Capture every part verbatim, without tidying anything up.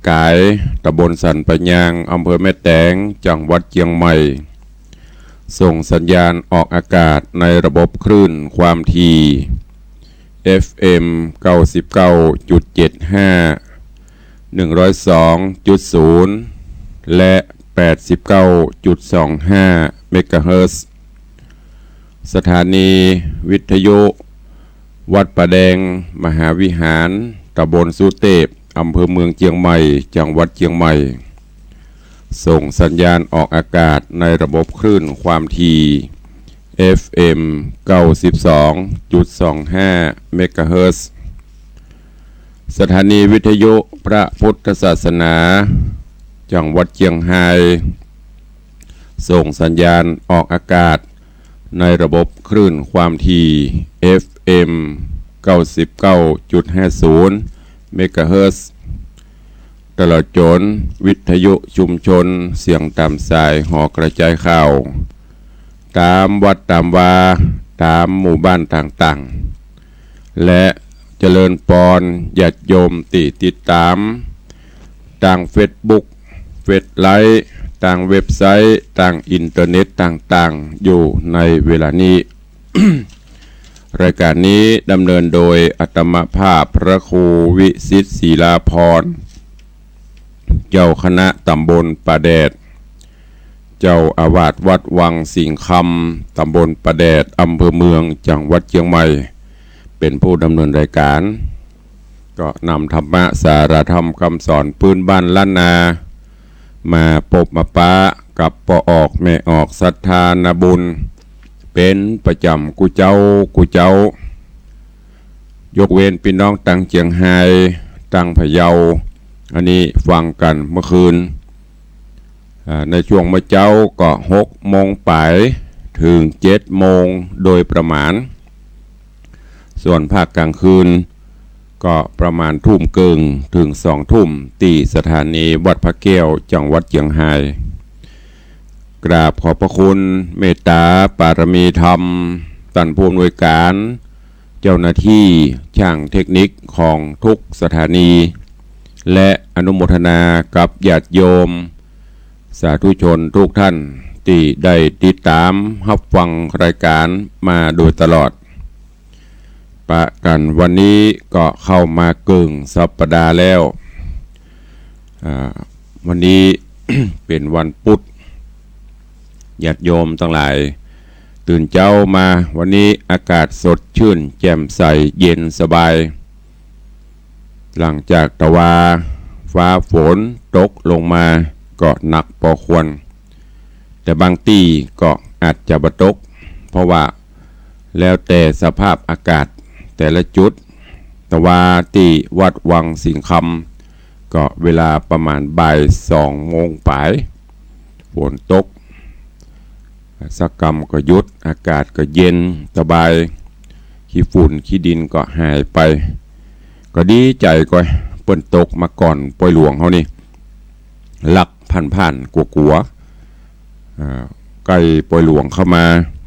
ก๋าย ตำบลสันป่ายาง อำเภอแม่แตง จังหวัดเจียงใหม่ ส่งสัญญาณออกอากาศในระบบคลื่นความถี่ เอฟเอ็ม เก้าสิบเก้าจุดเจ็ดห้า หนึ่งร้อยสองจุดศูนย์ และ แปดสิบเก้าจุดสองห้า เมกะเฮิรตซ์ สถานีวิทยุวัดป่าแดงมหาวิหาร ตำบลสุเตพ อำเภอเมืองเจียงใหม่ จังหวัดเจียงใหม่ ส่งสัญญาณออกอากาศในระบบคลื่นความถี่ เอฟเอ็ม เก้าสิบสองจุดสองห้า เมกะเฮิรตซ์ สถานีวิทยุพระพุทธศาสนา จังหวัดเจียงไฮ้ ส่งสัญญาณออกอากาศในระบบคลื่นความถี่ เอฟเอ็ม เก้าสิบเก้าจุดห้าศูนย์ เมกะเฮิรตซ์ ตลอดจ๋นวิทยุชุมชนเสียงต๋ามสายหอกระจายข่าว ต๋ามวัดต๋ามวา ต๋ามหมู่บ้านต่างๆ และเจริญปอนญาติโยมตี้ติดต๋าม ตางเฟซบุ๊ก เฟซไลฟ์ ตางเว็บไซต์ ตางอินเทอร์เน็ตต่างๆ อยู่ในเวลานี้ รายการนี้ดำเนินโดยอาตมาภาพพระครูวิสิทธิ์ศิลาภรณ์ เจ้าคณะตำบลป่าแดด เจ้าอาวาสวัดวังสิงห์คำ ตำบลป่าแดด อำเภอเมือง จังหวัดเจียงใหม่ เป๋นผู้ดำเนินรายการ ก็นำธรรมะสาระธรรมกำสอนปื๊นบ้านล้านนา มาปบมาปะกับป้อออกแม่ออกศรัทธานาบุญ เป๋นประจ๋ำกู้เจ๊ากู้เจ๊า ยกเว้นปี้น้องตางเจียงไฮ้ ตางพะเยา อันนี้ฟังกั๋นเมื่อคืน อ่า ในช่วงเมื่อเจ๊าก็หกโมงป๋ายเถิงเจ็ดโมงโดยประมาณ ส่วนภาคก๋างคืนก็ประมาณทุ่มเกิ่งเถิงสองทุ่ม ตี้สถานีวัดพระแก้ว จังหวัดเจียงไฮ้ กราบขอบพระคุณเมตต๋าปารมีธรรม ต้านผู้อำนวยก๋าน เจ้าหน้าตี้ จ้างเทคนิคของกู้สถานี และอนุโมทนากับญาติโยม สาธุชนกู้ต้านตี้ได้ติดต๋ามฮับฟังรายก๋านมาโดยตลอด ปะกั๋นวันนี้ก็เข้ามาเกิ่งสัปดาห์แล้ว อ่า วันนี้ เป๋นวันปุ๊ด ญาติโยมตังหลาย ตื่นเจ๊ามาวันนี้อากาศสดจื้นแจ่มใสเย็นสบาย หลังจากตะวาฟ้าฝนตกลงมาก็หนักปอควร แต่บางตี้ก็อาจจะบ่ตก เพราะว่าแล้วแต่สภาพอากาศแต่ละจุด ตะวาตี้วัดวังสิงห์คำ ก็เวลาประมาณบ่ายสองโมงป๋าย ฝนตก สักกำก็หยุด อากาศก็เย็นสบาย ขี้ฝุ่นขี้ดินก็หายไป ก็ดีใจ๋ก้อย เปิ้นตกมาก่อนปอยหลวงเฮานี่ หลักผ่านๆ กั๋วๆ อ่า ใก้ปอยหลวงเข้ามา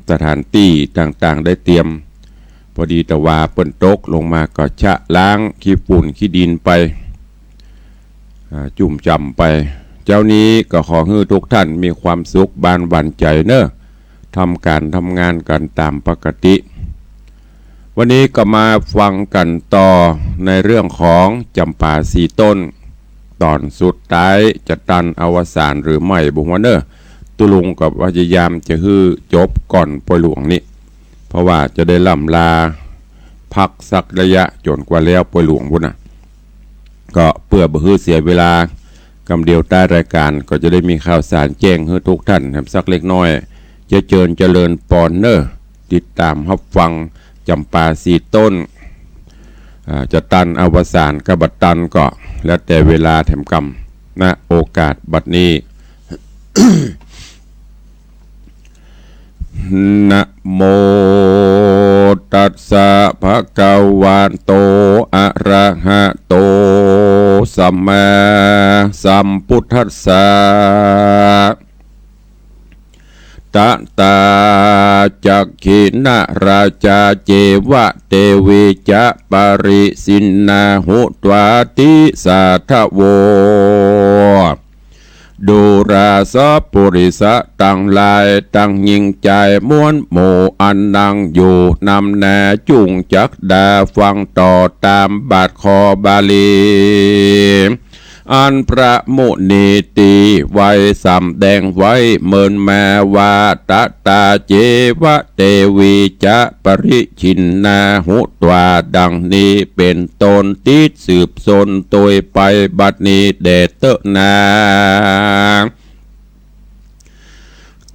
สถานตี้ต่างๆ ได้เตรียม พอดีตะวาเปิ้นตกลงมาก็ชะล้างขี้ฝุ่นขี้ดินไป อ่า จุ่มจ่ำไป เจ๊านี้ก็ขอหื้อกู้ต้านมีความสุขบานหวานใจ๋เน่อ ทำก๋านทำงานกั๋นต๋ามปกติ วันนี้ก็มาฟังกั๋นต่อในเรื่องของจ๋ำปาสี่ต้น ต๋อนสุดท้ายจะตันอวสานหรือไม่บ่ฮู้เน่อ ตุ๊ลุงก็พยายามจะหื้อจบก่อนปอยหลวงนี้ เพราะว่าจะได้ล่ำลาพักสักระยะจ๋นกว่าแล้วปอยหลวงปู้นน่ะ ก็เปื้อบ่หื้อเสียเวลา กำเดียวท้ายรายก๋านก็จะได้มีข่าวสารแจ้งหื้อกู้ต้านแหมสักเล็กน้อย จะเจิญเจริญปอนเน่อ ติดต๋ามฮับฟังจ๋ำปาสี่ต้น อ่า จะตันอวสานกะบ่ตันก็แล้วแต่เวลาแถมกำ ณ โอกาสบัดนี้ นะโมตัสสะภะคะวะโต อะระหะโต สัมมาสัมพุทธัสสะ ตตา จักขิณราชา เจวะ เตวี จะ ปริชินนาหุ ตวา ติสา ทโว ดูราสะปุริสะตังหลาย ตังญิงจายมวลหมู่ อันนั่งอยู่นำหน้าจุ่งจักดา ฟังต่อต๋ามบาทคอบาลี อันพระมุนีตรีไว้สำแดงไว้เมินมาว่า ตตา เจวะ เตวี จะ ปริชินนาหุ ตวา ดังนี้เป๋นต้น ติดสืบสนโตยไปบัดนี้แด่เต๊อะนา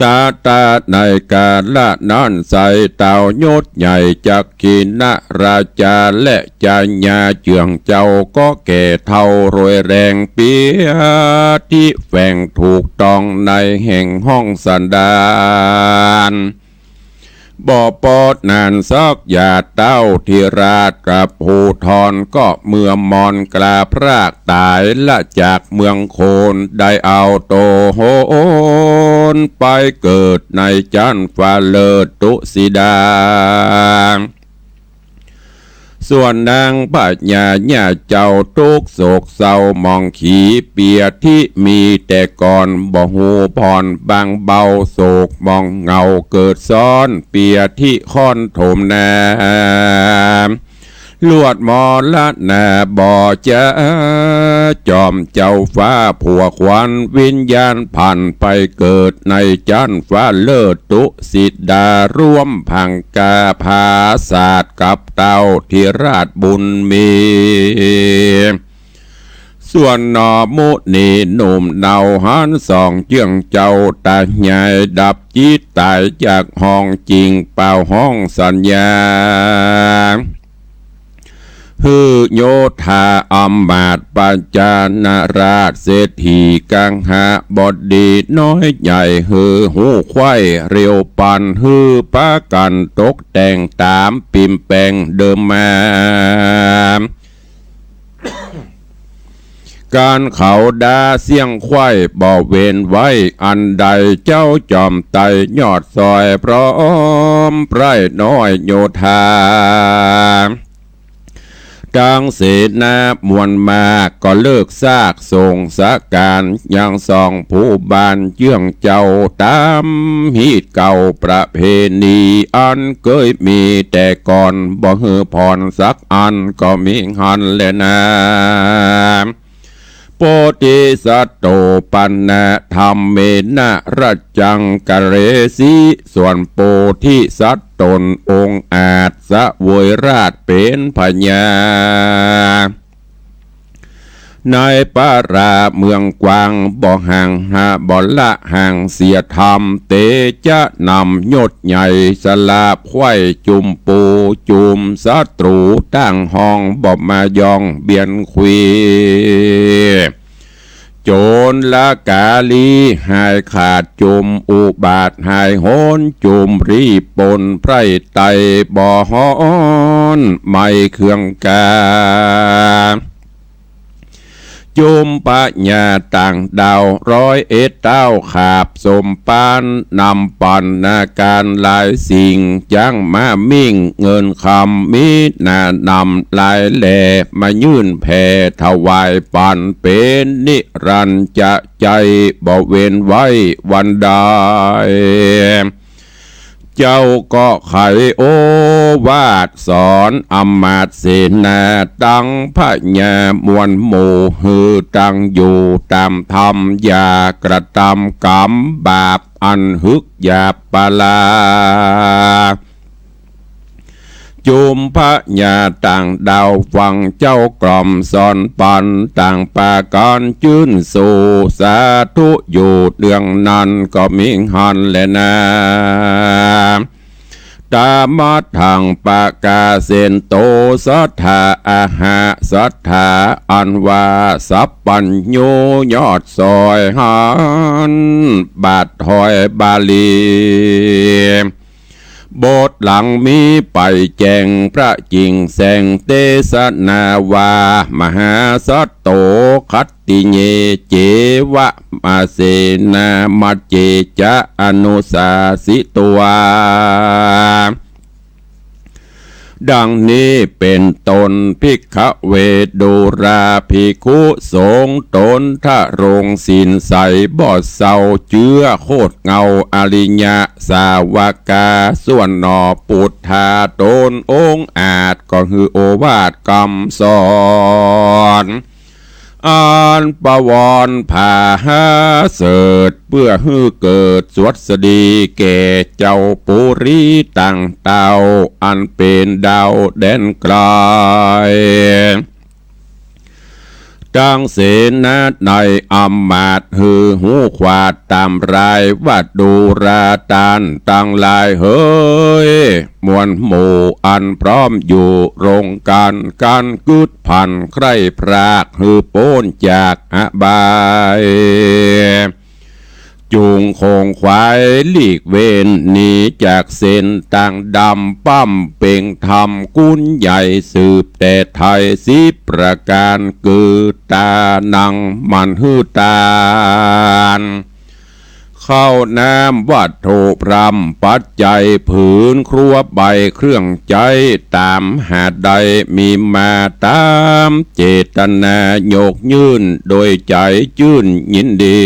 ตตา ในกาละนั้นไส้ เต้ายศใหญ่จักขิณราชา และจายาเจื้องเจ้า ก็แก่เฒ่าโรยแรง เปียทิแฝงถูกต้อง ในแห่งห้องสันดาน บ่ปอดนานสักหยาด เต้าธิราชกับฮูธร ก็เมื่อมอนกล้าพรากต๋าย ละจากเมืองโคน ได้เอาโตโหนไปเกิดในจั๊นฟ้าเลิศตุสิดา ส่วนนางพญาญาเจ้า ตุ๊กข์โศกเศร้าหมองขี เปียทิมีแต่ก่อน บ่ฮู้ผ่อนบางเบา โศกหมองเหงาเกิดซ้อน เปียทิค่อนโถมนา ลวดมรณาบ่จ๋า จอมเจ้าฟ้าผัวขวัญ วิญญาณผันไปเกิด ในจั๊นฟ้าเลิศตุสิดา ร่วมผางกาผาสาทกับเต้าธิราชบุญมี ส่วนหน่อมุนีหนุ่มเนา หันส่องเจื้องเจ้าต๋ายาย ดับจิตต๋ายจากห้อง จิ่งเป่าฮ้องสัญญา หื้อโยธาอำมาตย์ ปัจจานาราชเศรษฐีกังหบดีน้อยใหญ่ หื้อฮู้ใคว้เร็วปัน หื้อปากั๋นตกแต่งต๋ามปิ่มแป๋งเดิมมา ก๋านเขาด่าเสี้ยงใคว้บ่เว้นไว้อันใด เจ้าจอมไตรยอดซอยพร้อมไพร่น้อยโยธา ตังเสนามวลมากก็เลิกซากส่งสการ ยังส่องผู้บ้านเจื้องเจ้าต๋ามฮีตเก่าประเพณีอันเกยมีแต่ก่อน บ่หื้อผ่อนสักอันก็มีหั้นแลนา โพธิสัตโต ปัณณะธัมเมนะ รัจจังกะเรสิ ส่วนโพธิสัตว์ต๋นองค์อาจเสวยราชย์เป๋นพญา ในปราเมืองกว้างบ่ห่างหาบ่ละห่างเสียธรรม เตจะนำยศใหญ่สลาบใคว้จุมปูจุมศัตรูตั้งห้องบ่มาย่องเบียดขวี โจรละกาลีหายขาดจุมอุบาทหายโหนจุมรีปนไพร่ไตบ่ฮ้อนไหม้เครื่องกา จุมพญาต่างดาวร้อยเอ็ดเต้าขาบสมปาน นำปัณณาการหลายสิ่ง จั้งม้ามิ่งเงินคำมีหนานำหลายแหล่ มายื่นแผ่ถวายปัน เป๋นนิรันจะ ใจบ่เว้นไว้วันใด เจ้าก็ไขโอวาทสอนอำมาตย์เสนา ตังพญามวลหมู่ หื้อตั้งอยู่ต๋ามธรรม อย่ากระทำกรรมบาปอันหึกหยาบปาลา จุมพญาต่างดาวฟังเจ้ากล่อมสอนปัน ต่างปากั๋นจื้นสู่สาธุอยู่เดืองนั้นก็มีหั้นแลนา ตามัทธังปะกาเสนโต สัทธาอาหะ สัทธาอันว่าสัพพัญญูยอดซอยหัน บาทถอยบาลี บทหลังมีไปแจ้งพระจิ่งแสงเตสนาว่า มหาสัตโต ขัตติเย เจวะ มาเสนา มัจเจจะ อนุสาสิตวา ดังนี้เป๋นต้น ภิกขเว ดูราภิกขุสงฆ์ ต๋นทรงศีลใสบ่เศร้า เจื้อโคตรเงาอริยสาวกา ส่วนหน่อปุทธาต๋นองอาจ ก็หื้อโอวาทกำสอน อันประวรผาเสริฐ เปื้อหื้อเกิดสวัสดีแก่เจ้าปุรีต่างเต้า อันเป๋นดาวแดนไกล ตังเสนาในอำมาตย์ หื้อฮู้ขวาดต๋ามราย ว่าดูราต้านตังหลายเหย มวลหมู่อันพร้อมอยู่โรงก๋าน ก๋านกึ๊ดผันใคร่พราก หื้อป๊นจากอบาย จุ่งคงขวายหลีกเว้น หนีจากเส้นตางดำ บำเพ็งธรรมกุญใหญ่ สืบแต่ไทยสิบประก๋าน คือตานังมันหื้อตาน ข้าวน้ำวัตถุพร่ำปัจจัย ผืนครัวใบเครื่องใจ๊ ต๋ามหาดใดมีมา ต๋ามเจตนายกยื่น โดยใจ๋จื้นยินดี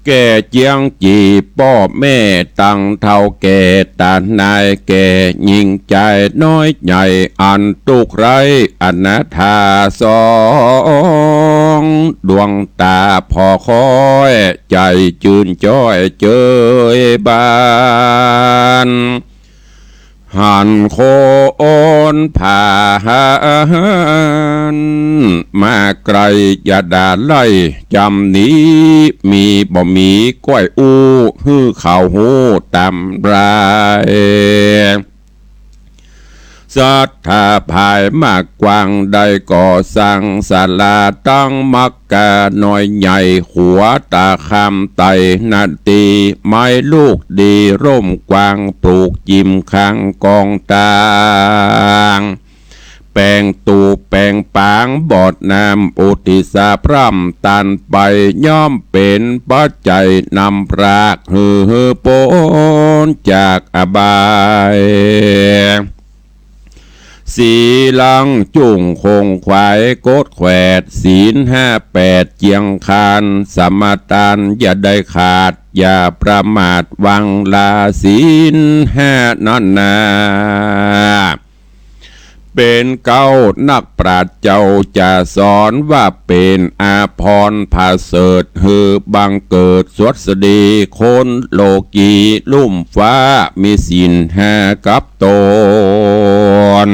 แก่เจียงจีป้อแม่ตังเฒ่าแก่ ต๋านายแก่ญิงจายน้อยใหญ่ อันตุ๊กข์ไร้อนาถาสอง ดวงต๋าผ่อค้อย ใจ๋จื้นจ้อยเจยบาน หันคนผ่านมาไกล อย่าด่าไล่จำหนี มีบ่มีก้อยอู้ หื้อเขาฮู้ต๋ามราย ศรัทธาผายมากกว้าง ได้ก่อสร้างศาลาตังมักกาน้อยใหญ่ ขัวต๋าข้ามไตนาตี ไม้ลูกดีร่มกว้าง ปลูกจิ่มข้างกองตาง แป๋งตูแป๋งปาง บอดน้ำอุทิศพร่ำตานไป ย่อมเป๋นปัจจัยนำพราก หื้อป๊นจากอบาย สีลังจุ่งคงขวายกดแขวด ศีลห้าแปดเจียงคาน สมาตานอย่าได้ขาด อย่าประมาทหวังลาศีลห้านั้นนา เป๋นเก๊านักปราชญ์เจ้าจะสอน ว่าเป๋นอาภรณ์ผาเสริฐ หื้อบังเกิดสวัสดี คนโลกีลุ่มฟ้า มีศีลห้ากับต๋น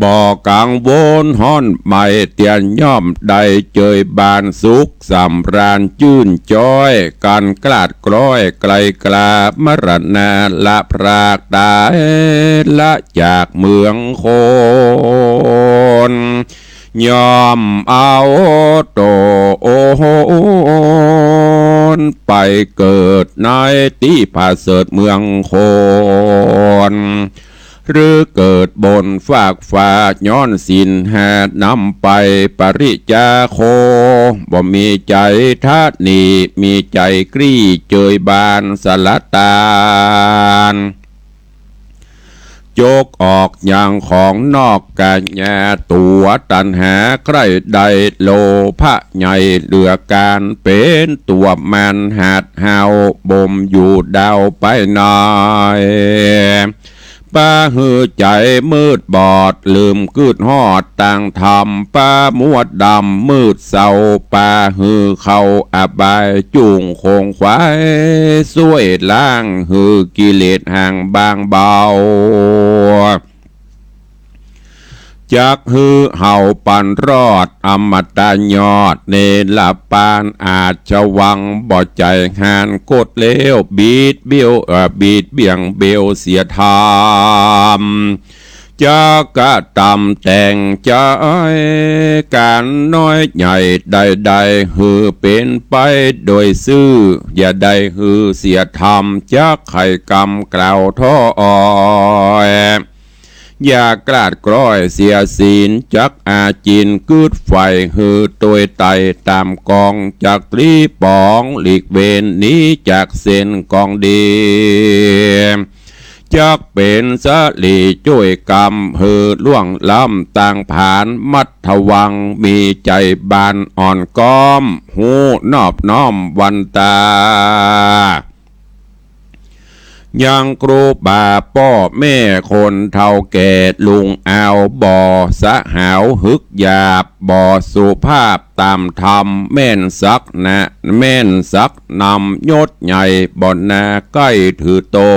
บ่กังวลฮ้อนไหม้ เตียนย่อมได้เจยบาน สุขสำราญจื้นจ้อย กันกลาดกล้อยไกลกลา มรณาละพรากต๋าย ละจากเมืองคน ย่อมเอาต๋นไปเกิดในตี้ผาเสริฐเมืองคน หรือเกิดบนฟากฟ้า ย้อนศีลห้านำไปปริจาโค บ่มีใจ๋ตำหนิ มีใจ๋กรี้เจยบานสละตาน จกออกยังของนอกกายา ตั๋วตัณหาใคร่ได้ โลภะใหญ่เหลือก๋าน เป๋นตั๋วมารหัดเห่า บ่มอยู่ดาวไปใน ปาหื้อใจ๋มืดบอด ลืมกึ๊ดฮอดตางธรรม ปามัวดดำมืดเศร้า ปาหื้อเข้าอบาย จุ่งคงขวาย ซ่วยล้างหื้อกิเลสห่างบางเบา จักหื้อเฮาปันรอด อมตะยอด เนรปานอาชวัง บ่ใจ๋หานกดเลว บิดเบี้ยว เอ่อ บิดเบี่ยงเบลเสียธรรม จักกระตำแต่งใจ๋ ก๋านน้อยใหญ่ใดๆ หื้อเป๋นไปโดยซื่อ อย่าได้หื้อเสียธรรม จักใค่กำกล่าวถ้อย อย่ากลาดกล้อยเสียศีล จักอาจินกึ๊ดใฝ่ หื้อตวยไต่ต๋ามกอง จักตรีป๋องหลีกเว้น หนีจากเส้นกองดี จักเป๋นสะหลีจ้วยกำ หื้อล่วงล้ำตางผาน มัดทะวังมีใจ๋บาน อ่อนก้อมฮู้นอบน้อมวันตา ยังครูบาป้อแม่คนเฒ่าแก่ ลุงอาวบ่สะหาว หึกหยาบบ่สุภาพต๋ามธรรม แม่นสักนะ แม่นสักนำ ยศใหญ่บ่นาใก้ถือต๋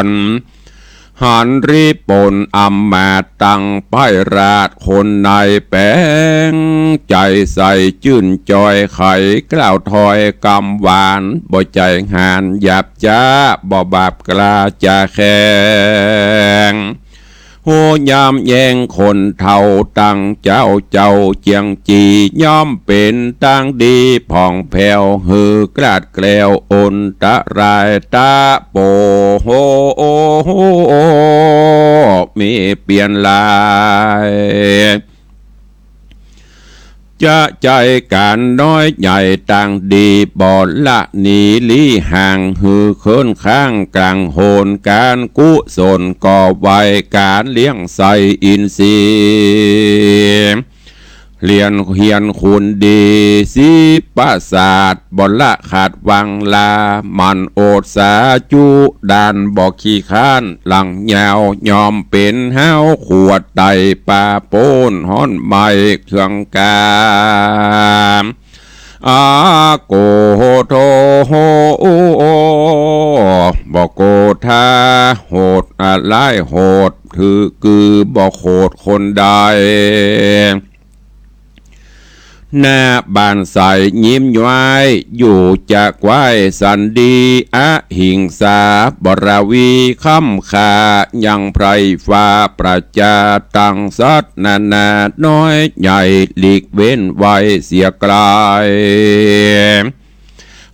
น หันริปนอำมาตย์ตังไพร่ราชคนใน แป๋งใจ๋ใส่จื้นจอย ใค่กล่าวถ้อยกำหวาน บ่ใจ๋หานหยาบจ๊า บ่บาปกล้าจ๋าแข็ง ฮู้ย้ำแย้งคนเฒ่าตังเจ้า เจ้าเจียงจีย่อมเป๋นตางดีผ่องแผ้ว หื้อกลาดแคล้วอันตราย ตะโปโห มีเปียนหลาย จะใจ๋ก๋านน้อยใหญ่ตางดี บ่ละหนีลี้ห่าง หื้อเคิ้นข้างก๋างโหน ก๋านกุศลก่อไว้ ก๋านเลี้ยงไส้อินทรีย์ เรียนเฮียนคุณดี สิบประสาท บ่ละขาดวางลา หมั่นอดสาจุดาน บ่ขี้คร้านหลังยาว ย่อมเป๋นฮ้าวขวด ไต่ปาโป้นฮ้อนไหม้เคืองกา อาโกโท บ่โกธา โหดอะร้ายโหด ถือกือบ่โขดคนใด หน้าบานใสยิ้มย้อย อยู่จะไหว้สันดี อหิงสา บ่ราวี ค้ำค่า ยังไพร่ฟ้าประจา ตังสัตว์นานาน้อยใหญ่ หลีกเว้นไว้เสียไกล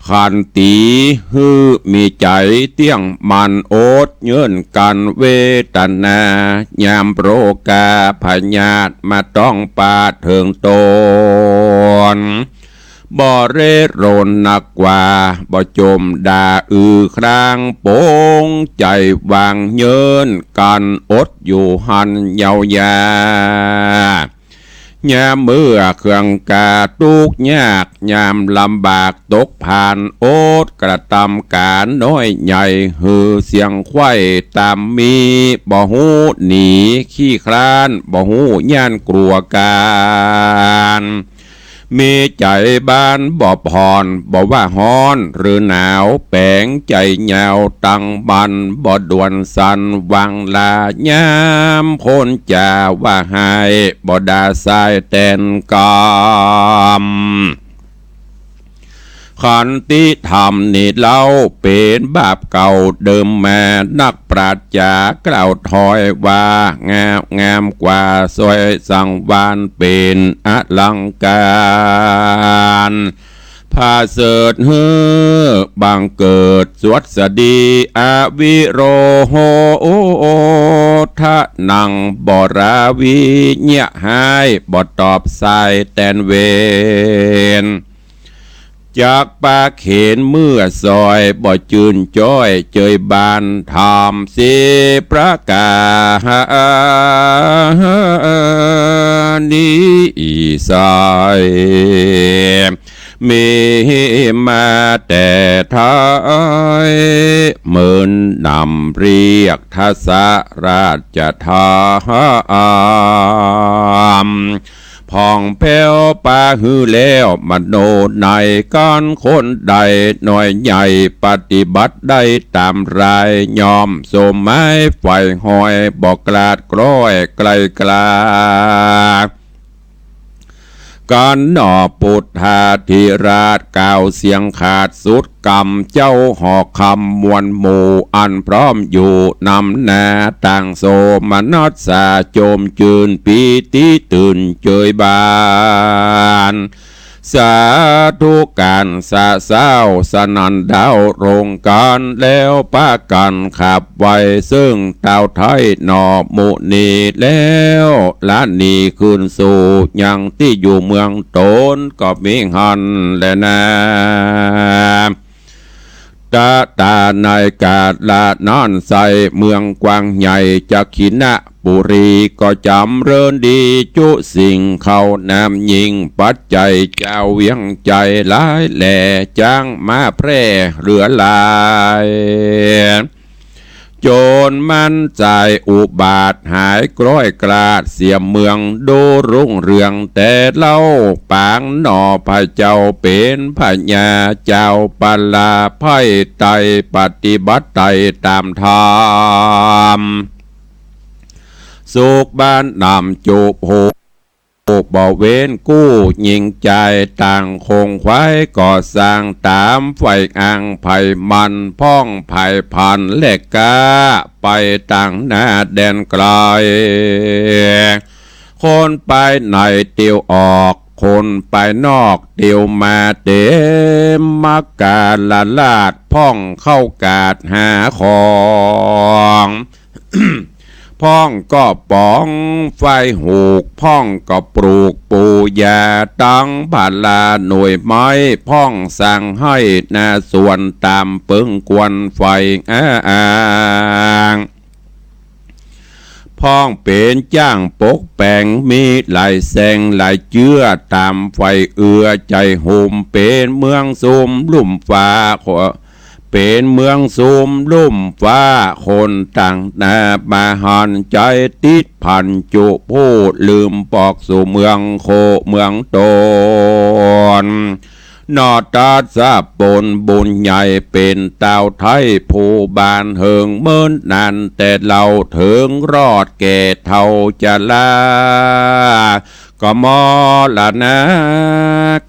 ขันตีหื้อมีใจ๋เตี้ยงมั่น อดเยิ้นกั๋นเวทนา ยามโรคาพยาธิมาต้องปาเถิงต๋น บ่เร่รนนักกว่า บ่จมด่าอือคราง ปงใจ๋วางเยิ้นกั๋น อดอยู่หั้นเยาวยา ยามเมื่อเคืองกาตุ๊กข์ยาก ยามลำบากตกพาน อดกระตำก๋านน้อยใหญ่ หื้อเสียงไขว้ต๋ามมี บ่ฮู้หนีขี้คร้าน บ่ฮู้ย้านกลัวก๋าน มีใจ๋บานบ่ผ่อน บ่ว่าฮ้อนหรือหนาว แป๋งใจ๋ยาวตังบัน บ่ด่วนสันวางลา ยามคนจ๋าว่าฮ้าย บ่ด่าสายแตนกำ ขันติธรรมนี้เล่า เป๋นบาปเก่าเดิมมา นักปราชญ์จ๋ากล่าวถ้อยว่า งาม งามกว่าสวยสังวาล เป๋นอลังก๋าร ผาเสริฐหื้อบังเกิดสวัสดี อวิโรโหทะนัง บ่ราวีเยียะฮ้าย บ่ตอบสายแตนเวน จักปาเขนเมื่อซอย บ่จื้นจ้อยเจยบาน ธรรมสี่ประก๋านนี้ใส มีมาแต่ไท้ เหมือนนำเรียกทศราชธรรม ผ่องแผ้วปาหื้อแล้ว มโนในยกั๋นคนใด น้อยใหญ่ปฏิบัติได้ต๋ามราย ย่อมสมหมายใฝ่ฮอย บ่กลาดกล้อยไกลกลา กันหนอปุทธาธิราช กล่าวเสียงขาดสุดกำ เจ้าหอคำมวลหมู่ อันพร้อมอยู่นำหน้า ต่างโสมนัสสา จมจื้นปีติตื่นเจยบาน สาธุก๋านสะเซ้าสนั่นดาวรงกัน แล้วปากั๋นขับไว เซิ่งตาวไทยหนอหมู่นี้ แล้วละหนีคืนสู่ยังตี้อยู่เมืองต๋น ก็มีหั้นแลนา ตะตาในกาละนั้นไส้ เมืองกว้างใหญ่จักขินะปุรี ก็จ๋ำเริญดีจุสิ่ง ข้าวน้ำยิ่งปัจจัย เจ้าเวียงใจ๋หลายแหล่ จ๊างม้าแพร่เหลือหลาย จนมันจายอุบาทหายกร้อยกราด เสียเมืองดูรุ่งเรืองแต่เล่า ปางหนอพระเจ้าเป๋นพญา เจ้าประลาภัยไตร ปฏิบัติไตรต๋ามธรรม สุขบ้านหนำจุบโห บ่เว้นกู้ ยิ่งจ่ายต่างคงไขว้ ก่อสร้างต๋ามไฟอ้างไผมัน พ่องไผพันและก้า ไปต่างหน้าแดนไก๋ คนไปในเตียวออก คนไปนอกเตียวมา เต๋มมักกาลราช พ่องเข้ากาดหาของ พ่องก็ป๋องไฟหูก พ่องก็ปลูกปูยา ตังพาราหน่วยไม้ พ่องสั่งให้นาสวนต๋ามเปิงควรไฟอ้าง พ่องเป๋นจ้างปกแป๋ง มีหลายแสงหลายเจื้อ ต๋ามไฟเอื้อใจ๋หุม เป๋นเมืองสุมลุ่มฟ้า เป๋นเมืองสุมลุ่มฟ้า คนต่างหน้ามาหัน ใจ๋ติดพันจุผู้ ลืมปอกสู่เมืองโคเมืองต๋น นอตัสสะผลบุญใหญ่ เป๋นตาวไทยผู้บานเฮิง เมินนานแต่เล่า เถิงรอดแก่เฒ่าจรา ก็มรณะ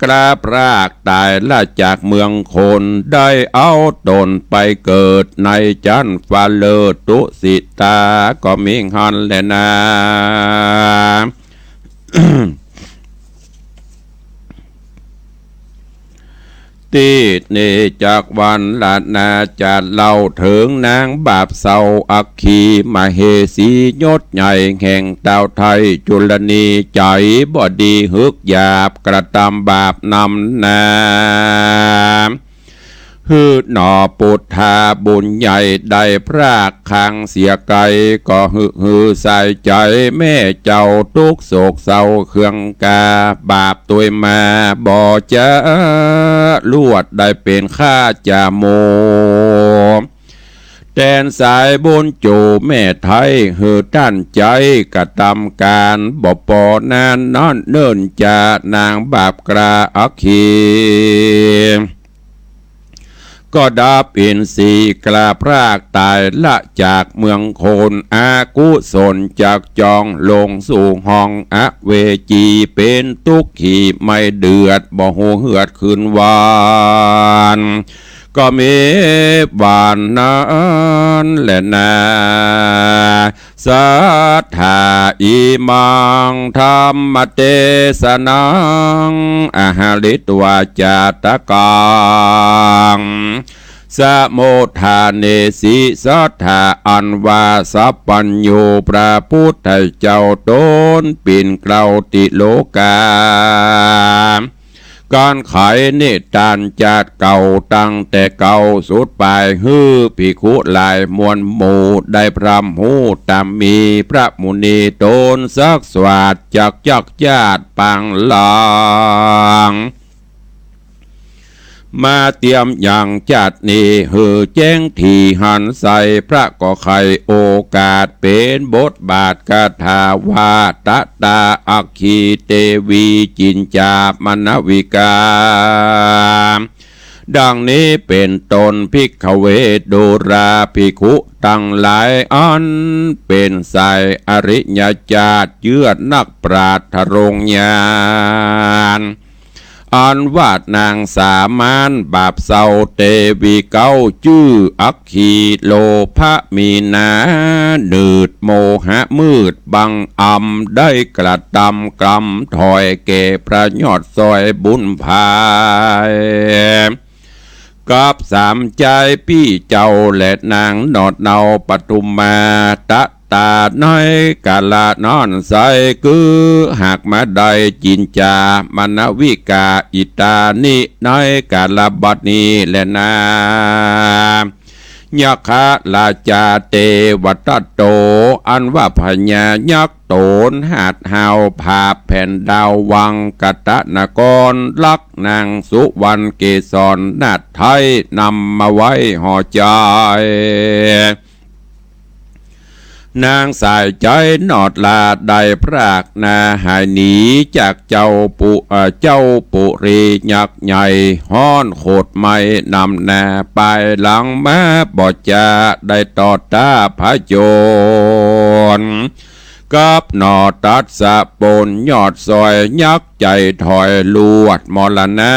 กลาพรากต๋ายละจากเมืองคน ได้เอาต๋นไปเกิดในจั๊นฟ้าเลิศตุสิตา ก็มีหั้นแลนา ตี้นี้จักวรรณาจะเล่าเถิงนางบาปเศร้าอัคคีมเหสียศใหญ่แห่งตาวไทยจุลนี ใจ๋บ่ดีหึกหยาบกระตำบาปนำนา หื้อหนอปุทธาบุญใหญ่ได้พรากคางเสียไกล ก็หื้อหือสายใจ๋แม่เจ้าตุ๊กข์โศกเศร้าเคืองกา บาปตวยมาบ่จะลวดได้เป๋นข้าจาโม แตนสายบุญจูแม่ไทย หื้อต้านใจ๋กระตำก๋าน บ่ปอนานนั้นเนิ่นจะนางบาปกล้าอัคคี ก็ดับอินทรีย์กล้าพรากต๋ายละจากเมืองคน อกุศลจักจองลงสู่ห้องอเวจี เป๋นตุ๊กขีไม่เดือด บ่ฮู้เฮือดคืนวัน ก็มีวันนั้นแลนา สัทธา อิมัง ธัมมเตสนัง อะหะริตวา จาตะกัง สะมุทฐาเนสิ สัทธา อันว่าสัพพัญญูพระพุทธเจ้าต๋นปิ่นเกล้าติโลกา ก๋านไขนิตานจาติเก่าตั้งแต่เก่าสุดป๋าย หื้อภิกขุหลายมวลหมู่ได้พร่ำฮู้ต๋ามมี พระมุนีต๋นสักสวาสจักจักจาติปางหลัง มาเตียมยังจาตินี้หื้อแจ้งถี่หันใส พระก็ไขโอกาสเป๋นบทบาทคาถาว่า ตะตาอัคคีเตวี จินจามณวิกา ดังนี้เป๋นต้น ภิกขเว ดูราภิกขุตังหลาย อันเป๋นสายอริยจาติ เจื้อนักปราชญ์ทรงญาณ อันว่านางสามานบาปเศร้าเตวีเก๊า จื้ออัคคีโลภะมีนา หนืดโมหะมืดบังอำ ได้กระตำกรรมถอยแก่พระยอดซอยบุญภาย กับสามใจ๊ปี้เจ้า และนางหนอดเนาปทุมมา ตะตาในกาละนั้นไส้ คือหากมาได้ จินจามณวิกา อิตานิ ในกาละบัดนี้แลนา ยักขราชาเตวทัตโต อันว่าพญายักษ์โตนหาดหาวผาบแผ่นดาววังคตนคร ลักนางสุวรรณเกศรนาถไท้นำมาไว้ห่อใจ๋ นางสายใจ๊หนอดลาได้พรากนาหายหนีจากเจ้าปุ เอ่อ เจ้าปุรียักษ์ใหญ่ฮ้อนโขดไหม้นำหน้าปายหลังมาบ่จาได้ตอดต้าผจญ กับหนอตัสสะปนยอดซอยยักษ์ใจ๋ถอยลวดมรณา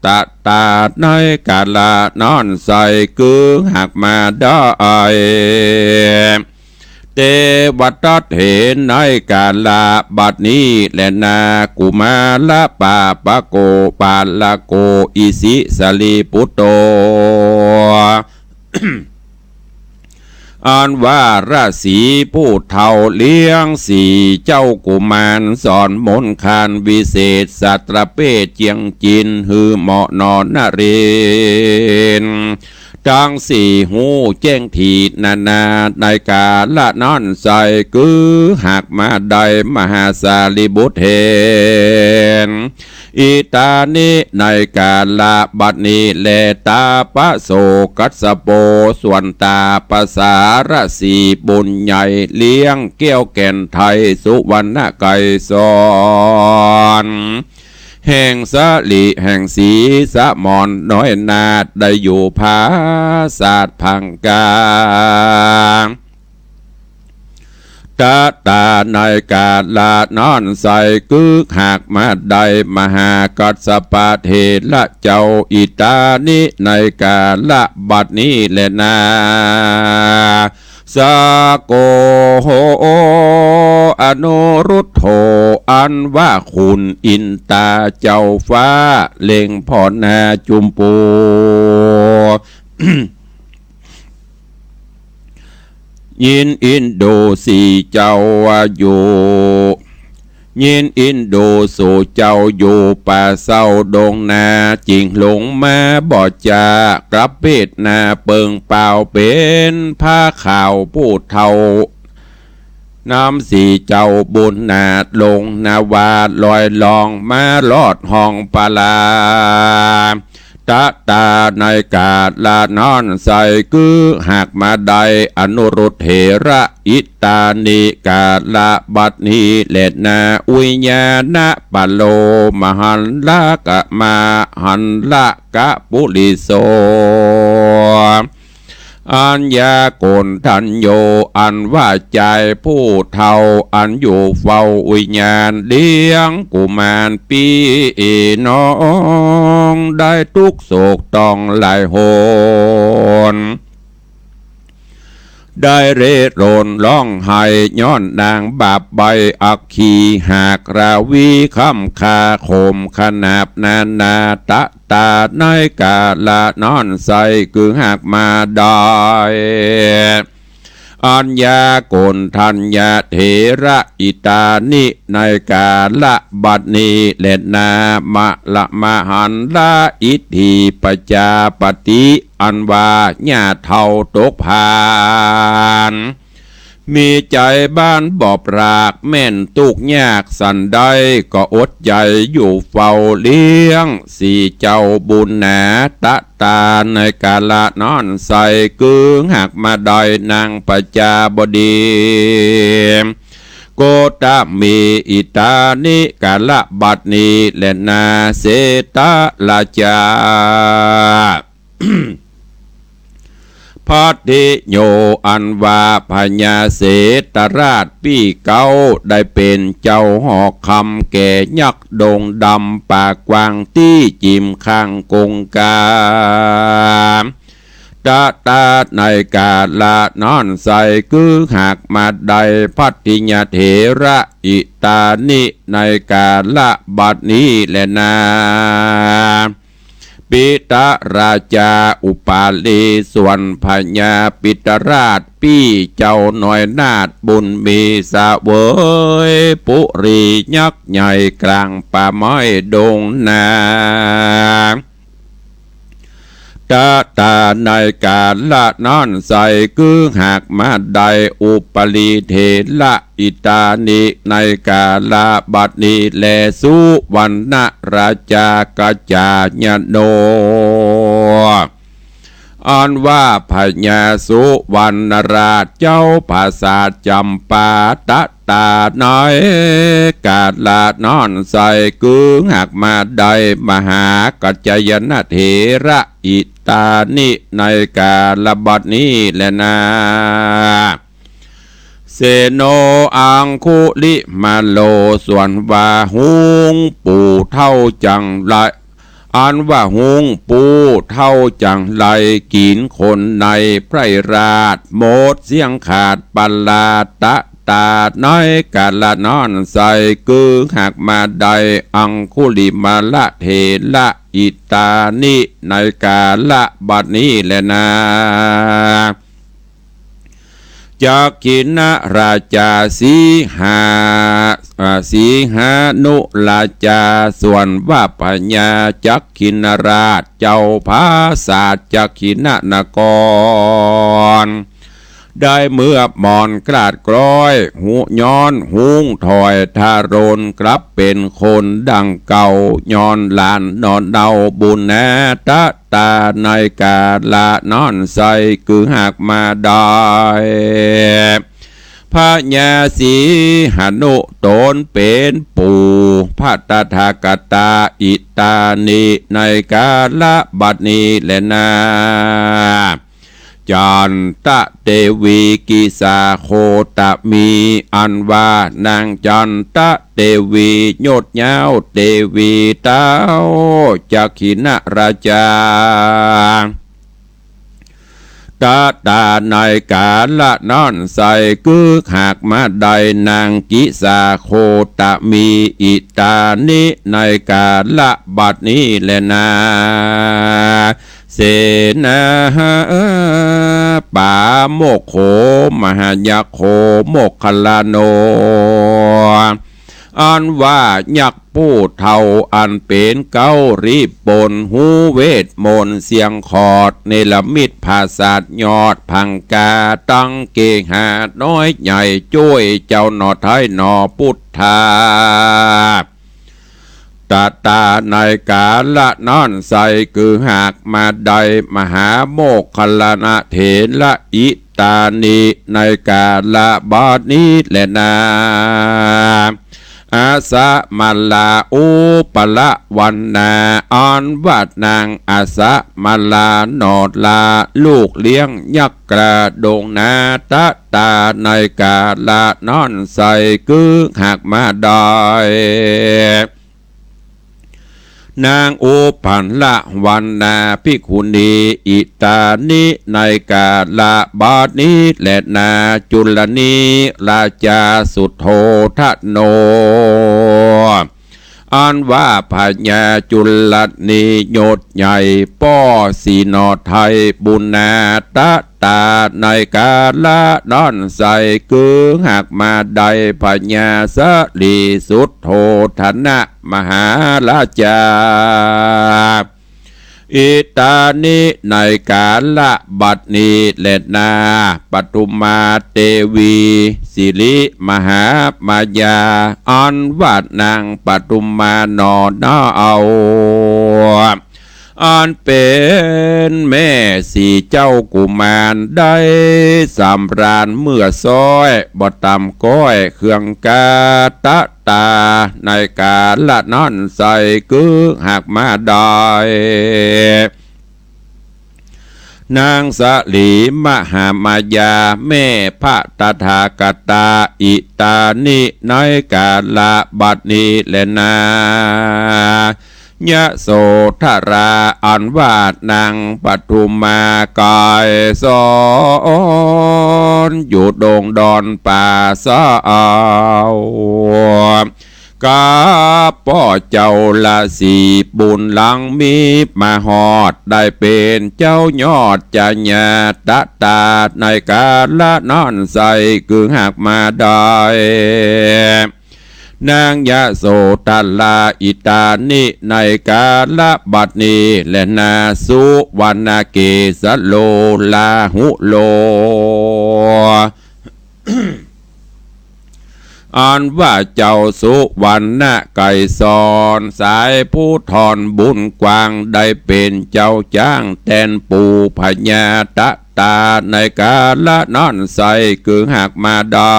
ตะตาในกาละนั้นไส้ คือหากมาได้ เตวทัตเหตุในกาละบัดนี้แลนา กุมารปาปโก ปาลโก อิสิสาลีปุตโต อันว่าราชสีห์ผู้เฒ่าเลี้ยงสี่เจ้ากุมาร สอนมนต์คานวิเศษสัตว์ประเภทเจียงจิน หื้อเหมาะหนอนเรน ตังสี่ฮู้แจ้งถีนานา ในกาละนั้นไส้ คือหากมาได้มหาสารีบุตรเหตุ อิตานิในกาละบัดนี้แล ตาปะโสกัสสโป ส่วนตาปะสาราชสีห์บุญใหญ่ เลี้ยงแก้วแก่นไทยสุวรรณไกรสร แห่งสาลีแห่งสีสะหมอนน้อยนาถ ได้อยู่ผาสาทพังกา ตะตาในกาละนั้นไส้ คือหากมาได้มหากัสสปะเถระเจ้า อิตานิในกาละบัดนี้แลนา สะโก อนุรุทโธ อันว่าขุนอินตาเจ้าฟ้าเล็งผ่อหน้าจุมปู ยินอินดูสี่เจ้าอยู่ ยินอินดูสู่เจ้าอยู่ป่าเศร้าดงนา จิ่งหลงมาบ่จา กลับเวทนาเปิงเปล่า เป๋นผ้าขาวผู้เฒ่า นำสี่เจ้าบุญนาถลงนาวาลอยล่องมารอดห้องปาลา ตะตาในกาละนั้นไส้ คือหากมาได้อนุรุทเถระ อิตานิกาละบัดนี้แลนา วิญญาณปะโลมหันละกะมหันละกะปุริโส อัญญาโกณฑัญโญ อันว่าจายผู้เฒ่า อันอยู่เฝ้าวิญญาณเลี้ยงกุมารปี้น้อง ได้ทุกข์โศกต้องหลายหน ได้เร่ร่อนร้องไห้ ย้อนนางบาปใบ้อัคคี หากราวีคำคาข่มขนาบนานา ตะตาในกาละนั้นไส้ คือหากมาได้ อัญญาโกณฑัญญะเถระ อิตานิในกาละบัดนี้แลนา มะละมหันละอิทธิปจาปติ อันว่าหญ้าเฒ่าตกผาน มีใจ๋บ้านบ่ปราก แม่นตุ๊กข์ยากสันใด ก็อดใจ๋อยู่เฝ้าเลี้ยงสี่เจ้าบุญนา ตะตาในกาละนั้นไส้ คือหากมาได้นางปจาบดี โคตมี อิตานิ กาละบัดนี้แลนา เสตราจา ภัททิโย อันว่าพญาเสตราชปี้เก๊า ได้เป๋นเจ้าหอกคำแก่ยักษ์ดงดำปากกว้างตี้จิ่มข้างกงกา ตะตา ในกาละนั้นไส้ คือหากมาได้ภัททิยเถระ อิตานิ ในกาละบัดนี้แลนา ปิตราจา อุปาลี ส่วนพญาปิตราชปี้เจ้าน้อยนาถบุญมีเสวยปุรียักษ์ใหญ่กลางป่าไม้ดงนา ตะตา ในกาละนั้นไส้ คือหากมาได้อุปาลีเถระ อิตานิ ในกาละบัดนี้แล สุวรรณราชากัจจายโน อันว่าพญาสุวรรณราชเจ้าปราสาทจำปา ตะตา ในกาละนั้นไส้ คือหากมาได้มหากัจจายนเถระ อิตานิ ในกาละบัดนี้แลนา เสโน อังคุลิมาโล ส่วนว่าฮู้ปูเฒ่าจังไร อันว่าฮู้ปูเฒ่าจังไร กิ๋นคนในไพร่ราชหมดเสี้ยงขาดปราศ ตะตา ในกาละนั้นไส้ คือหากมาได้อังคุลิมาละเถระ อิตานิ ในกาละบัดนี้แลนา จักขิณราชาสีหา อ่า สีหานุราชา ส่วนว่าพญาจักขิณราชเจ้าปราสาทจักขิณนคร ได้เมือบหมอนกราดกร้อย ฮู้ย้อนฮู้ถอยทารุณกลับเป๋นคนดังเก่า ย้อนหลานหน่อเนาบุญนา ตะตา ในกาละนั้นไส้ คือหากมาได้ พญาสีหานุต๋นเป๋นปู่พระตถาคตา อิตานิ ในกาละบัดนี้แลนา จันตะเตวีกิสาโคตมี อันว่านางจันตะเตวียศยาวเตวีเต้าจักขิณราชา ตะตา ในกาละนั้นไส้ คือหากมาได้นางกิสาโคตมี อิตานิ ในกาละบัดนี้แลนา เสนาหาปาโมกโข มหายักษ์โข โมคคัลลาโน อันว่ายักษ์ผู้เฒ่าอันเป๋นเก๊ารีบปนฮู้เวทมนต์เสียงขอด เนรมิตผาสาทยอดผังกา ตั้งเกหาน้อยใหญ่จ้วยเจ้าหน่อไท้หน่อพุทธา ตะตา ในกาละนั้นไส้ คือหากมาได้มหาโมคคัลลานะเถระ อิตานิ ในกาละบัดนี้แลนา อาสะมาลาอุปละวันนา อันว่านางอาสะมาลาหน่อลา ลูกเลี้ยงยักษ์กระดงนา ตะตา ในกาละนั้นไส้ คือหากมาได้ นางอุปัลละวันนาภิกขุณี อิตานิ ในกาละบัดนี้แลนา จุลนีราชาสุโธทโน อันว่าพญาจุลนียศใหญ่ป้อสีหน่อไท้บุญนา ตะตา ในกาละนั้นไส้ คือหากมาได้พญาสลีสุโธทนะมหาราชา อิตานิ ในกาละบัดนี้แลนา ปทุมาเตวีสิริมหามายา อันว่านางปทุมาหน่อเนา อันเป๋นแม่สี่เจ้ากุมารได้สำราญเมื่อซ้อย บ่ต่ำก้อยเครื่องกาตะตา ในกาละนั้นใส่กึกหักมาได้ นางสลีมหามายาแม่พระตถาคตา อิตานิ ในกาละบัดนี้แลนา ยโสธรา อันว่านางปทุมมาไกรสอน อยู่ดงดอนป่าเศร้า กับป้อเจ้าราศีบุญหลังมีมาฮอด ได้เป๋นเจ้ายอดจญาตะตา ในกาละนั้นใส่กึกหักมาได้ นางยโสธรา อิตานิ ในกาละบัดนี้แลนา สุวรรณเกสโลลาหุโล อันว่าเจ้าสุวรรณไกรสอน สายภูธรบุญกว้าง ได้เป๋นเจ้าจ้างแตนปู่พญาตะตา ในกาละนั้นใส่กึกหักมาได้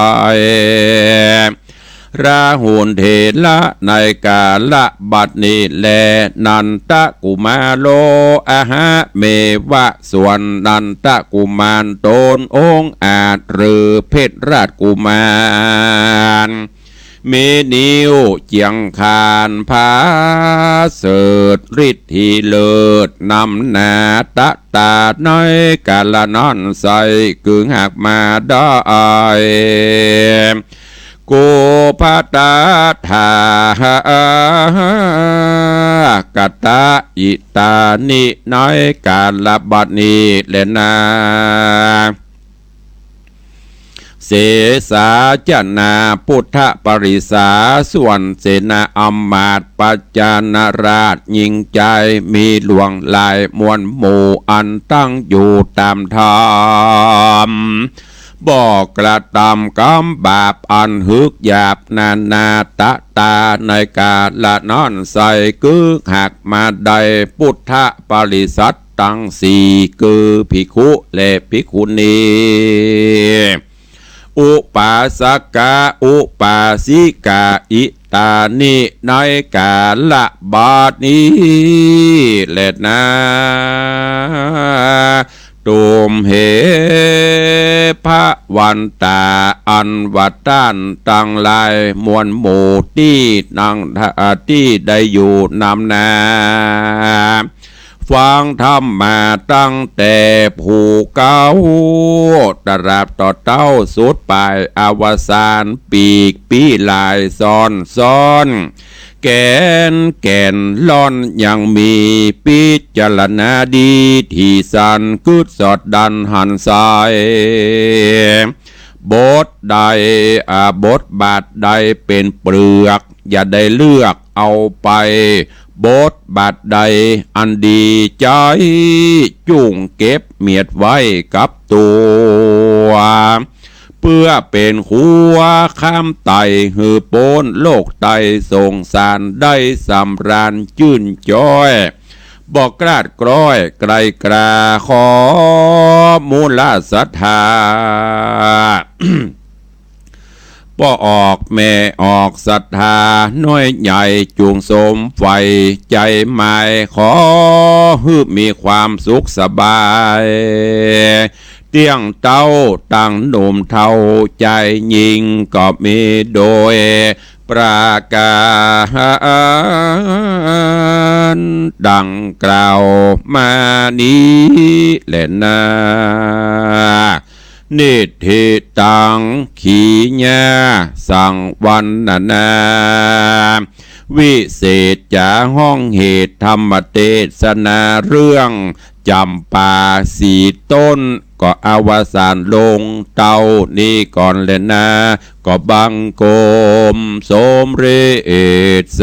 ราหุลเถระ ในกาละบัดนี้แล นันทกุมารโล อหะเมวะ ส่วนนันทกุมารต๋นองอาจ หรือเพชรราชกุมาร มีนิ้วเจียงคานผาเสริฐ ฤทธิเลิศนำหน้าตะตา ในกาละนั้นใส่กึกหักมาได้ กุปตถาคตา อิตานิ ในกาละบัดนี้แลนา เสสาจนา พุทธปริสา ส่วนเสนาอำมาตย์ ปัจจานราชยิ่งใจ๋ มีหลวงหลายมวลหมู่ อันตั้งอยู่ต๋ามธรรม บ่กระตำกรรมบาปอันหืกหยาบนานาตะตา ในกาละนั้นใส่กึกหักมาได้ พุทธปริษัทตังสี่ คือภิกขุและภิกขุณี อุปาสกะอุปาสิกา อิตานิ ในกาละบัดนี้แลนา ตุมเห พระวันตา อันว่าต้านตังหลายมวลหมู่ตี้นั่ง ตี้ได้อยู่นำหน้า ฟังธรรมมาตั้งแต่ผู้เก๊า ตราบต่อเต้าสุดป๋ายอวสาน ปีกปี้หลายซ้อนซ้อน แก่นแก่นล่อนยังมี พิจารณาดีที่สัน กึ๊ดสอดดันหันใส่ บทใด อ่า บทบาทใดเป๋นเปลือก อย่าได้เลือกเอาไป บทบาทใดอันดีใจ๊ จุ่งเก็บเมียดไว้กับตั๋ว เปื้อเป๋นขัวข้ามไต่ หื้อป๊นโลกไต่สงสาร ได้สำราญจื้นจ้อย บ่กล้าดกล้อยไกลกรา ขอมูลศรัทธา ป้อออกแม่ออกศรัทธาน้อยใหญ่ จุ่งสมใฝ่ใจ๋หมาย ขอหื้อมีความสุขสบาย เตี้ยงเต๊าตั้งหนุ่มเฒ่าใจ๋ยิ่ง ก็มีโดยประก๋านดังกล่าวมานี้แลนา นิฏฐิตัง ขีญา สังวรรณนา วิเศษจ๋าฮ้องเหตุธรรมเตสนาเรื่องจ๋ำปาสี่ต้น ก็อวสานลงเต้านี้ก่อนแลนา ก็บังคมสมเร็จเส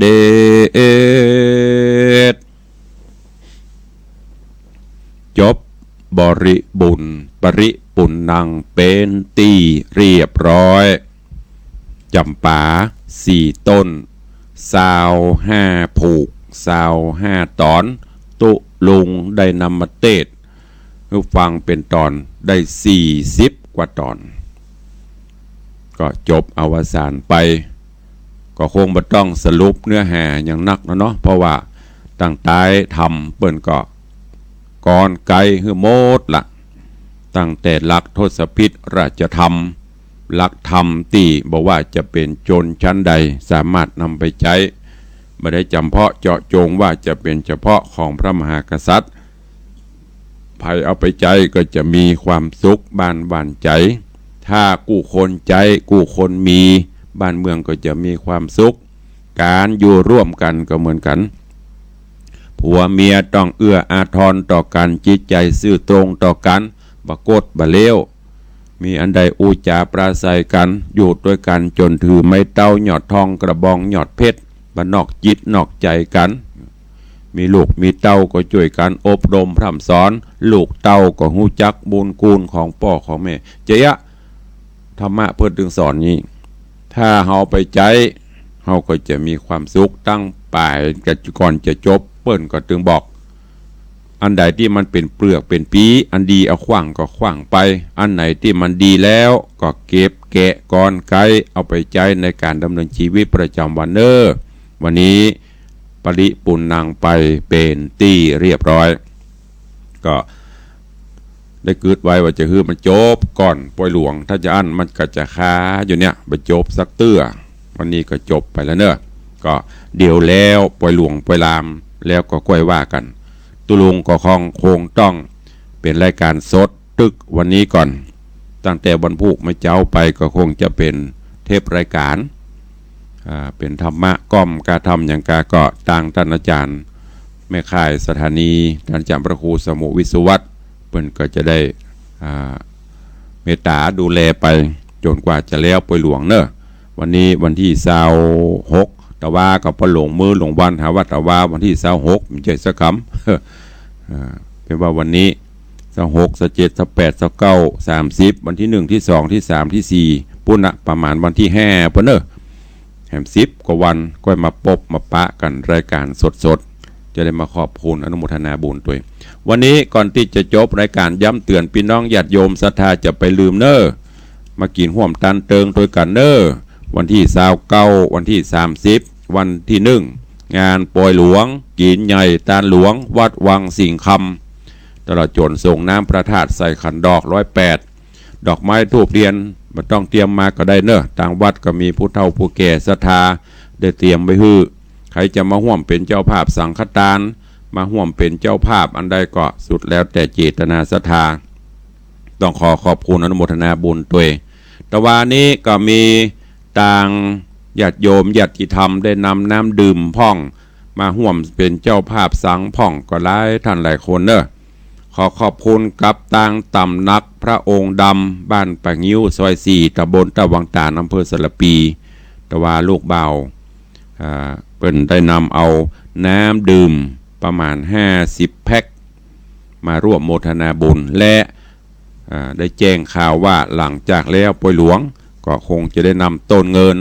ด็จ จบบริบุญปริปุณณังเป๋นตี้เรียบร้อย จ๋ำปาสี่ต้น ซาวห้าผูก ซาวห้าต๋อน ตุ๊ลุงได้นำมาเตศน์หื้อฟังเป๋นต๋อนได้สี่สิบกว่าต๋อน ก็จบอวสานไป ก็คงบ่ต้องสรุปเนื้อหาหยังนักแล้วเนาะ เพราะว่าตั้งใต้ธรรมเปิ้นก็กรอนไกว้หื้อหมดละ ตั้งแต่หลักทศพิธราชธรรม หลักธรรมตี้บ่ว่าจะเป๋นชนชั้นใดสามารถนำไปใจ๊ บ่ได้จ๋ำเพาะเจาะจงว่าจะเป๋นเฉพาะของพระมหากษัตริย์ ใผเอาไปใจ๊ก็จะมีความสุขบ้านหวานใจ๋ ถ้ากู้คนใจ๊กู้คนมี บ้านเมืองก็จะมีความสุข ก๋านอยู่ร่วมกั๋นก็เหมือนกั๋น ผัวเมียต้องเอื้ออาทรต่อกั๋น จิตใจ๋ซื่อตรงต่อกั๋น บ่กดบ่เลว มีอันใดอู้จ๋าปราศรัยกั๋น อยู่ตวยกั๋นจ๋นถือไม้เต๊ายอดทอง กระบองยอดเพชร บ่นอกจิตนอกใจ๋กั๋น มีลูกมีเต้าก็จ้วยกั๋นอบรมพร่ำสอน ลูกเต้าก็ฮู้จักบุญคุณของป้อของแม่ จะเยียะ ธรรมะเปิ้นตึงสอนนี้ ถ้าเฮาไปใจ๊ เฮาก็จะมีความสุข ตั้งป๋ายก่อนจะจบ เปิ้นก็ตึงบอก อันใดตี้มันเป๋นเปลือกเป๋นปี๋ อันดีเอาขว้างก็ขว้างไป อันไหนตี้มันดีแล้วก็เก็บแกะกรอนไกว้ เอาไปใจ๊ในก๋านดำเนินชีวิตประจ๋ำวันเน่อ วันนี้ปริปุณณังไปเป๋นตี้เรียบร้อย ก็ได้กึ๊ดไว้ว่าจะหื้อมันจบก่อนปอยหลวง ถ้าจะอั้นมันก็จะคาอยู่เนี่ย บ่จบสักเตื้อ วันนี้ก็จบไปแล้วเน่อ ก็เดี๋ยวแล้วปอยหลวงปอยลาม แล้วก็ก้อยว่ากั๋น ตุ๊ลุงก็คง คงต้องเป๋นรายก๋านสด ตึกวันนี้ก่อน ตั้งแต่วันพูกเมื่อเจ๊าไปก็คงจะเป๋นเทปรายก๋าน อ่า เป๋นธรรมะก้อมกาธรรมหยังกา ก็ตางต้านอาจ๋ารย์แม่ข่ายสถานี ต้านอาจ๋ารย์พระครูสมุห์วิศวัตร เปิ้นก็จะได้ อ่า เมตต๋าดูแลไปจ๋นกว่าจะแล้วปอยหลวงเน่อ วันนี้วันตี้ซาวหก ตะวาก็ปอหลงมื้อหลงวัน หาว่าตะวาวันตี้ซาวหก บ่ใจ้สักกำ อ่า เป๋นว่าวันนี้ ซาวหก ซาวเจ็ด ซาวแปด ซาวเก้า สามสิบ วันตี้หนึ่ง ตี้สอง ตี้สาม ตี้สี่ ปู้นน่ะ ประมาณวันตี้ห้าปู้นเน่อ แหมสิบกว่าวัน ก้อยมาปบมาปะกั๋นรายก๋านสดๆ จะได้มาขอบคุณอนุโมทนาบุญตวย วันนี้ก่อนตี้จะจบรายก๋านย้ำเตื๋อนปี้น้องญาติโยมศรัทธาจะไปลืมเน่อ มากิ๋นฮ่วมตานเติงตวยกั๋นเน่อ วันตี้ซาวเก้า วันตี้สามสิบ วันตี้หนึ่ง งานปอยหลวง กิ๋นใหญ่ตานหลวง วัดวังสิงห์คำ ตลอดจ๋นส่งน้ำพระธาตุใส่ขันดอกร้อยแปด ดอกไม้ธูปเตียน บ่ต้องเตรียมมาก็ได้เน่อ ตางวัดก็มีผู้เฒ่าผู้แก่ศรัทธาได้เตรียมไว้หื้อ ใผจะมาฮ่วมเป๋นเจ้าภาพสังฆตาน มาฮ่วมเป๋นเจ้าภาพอันใดก็สุดแล้วแต่เจตนาศรัทธา ต้องขอขอบคุณอนุโมทนาบุญตวย ตะวานี้ก็มีตางญาติโยมญาติธรรมได้นำน้ำดื่มพ่อง มาฮ่วมเป๋นเจ้าภาพสังพ่องก็หลายต้านหลายคนเน่อ ขอขอบคุณกับตางตำหนักพระองค์ดำ บ้านป่างิ้ว ซอยสี่ ตำบลต้าวังต๋าน อำเภอสารภี ตะวาลูกบ่าว อ่า เปิ้นได้นำเอาน้ำดื่มประมาณห้าสิบแพ็ค มาร่วมโมทนาบุญ และ อ่า ได้แจ้งข่าวว่าหลังจากแล้วปอยหลวง ก็คงจะได้นำต้นเงิน